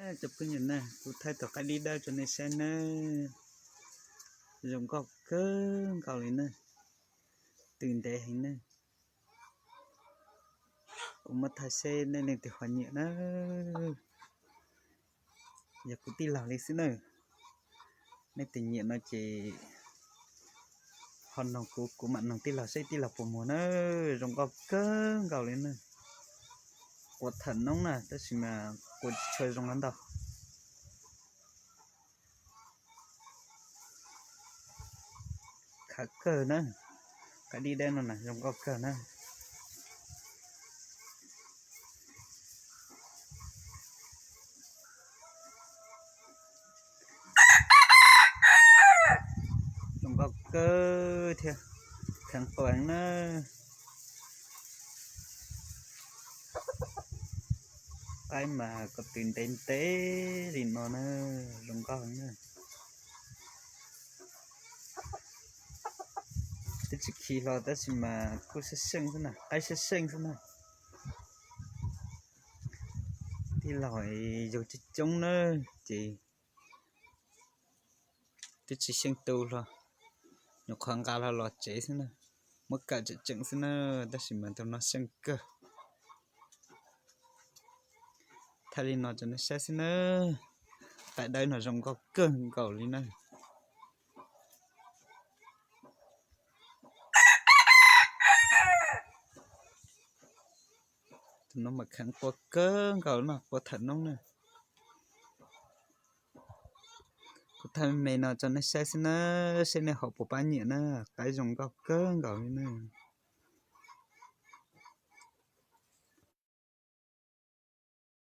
Cov phooj ywg na, kuv thaij tus qaib dib dawb rau nej saib nawb. Zoo nkauj kawg nkaus li na, tws ntev heev na. Kuv muab thaij seb nej leej twg ho nyiam na. Yog kuv tij laug li xwb na. Nej twg nyiam no ces ho noog kuv, kuv mam noog tij laug seb tij laug puas muag na. Zoo nkauj kawg nkaus li na. Quav tham noob na tab sis mas quav tsis tshua zoo ntau. Khav kawg na, qaib dib dawb no na zoo nkauj kawg na. Zoo nkauj kawg thiab, kheev quas na. Qaib mas ko tw ntev ntev li no na, zoo nkauj na. Twb tsis khi hlo tab sis mas kuj seej seej xwb na, qaib seej seej xwb na. Tij laug yug coob coob na, ces twb tsis xyeej tu hlo, nyuam qhuav nqa hlo los tsev xwb na, muab kawm tseem tseem xwb na, tab sis mas tus no seej kawg. Thaij li no rau nej saib xwb na, qaib dawb no zoo nkauj kawg nkaus li na. Tus no mas kheev quas kawg nkaus no, quav tham noob na. Kuv thaij me me no rau nej saib xwb na, seb nej ho puas pab nyiam na, qaib zoo nkauj kawg nkaus li na.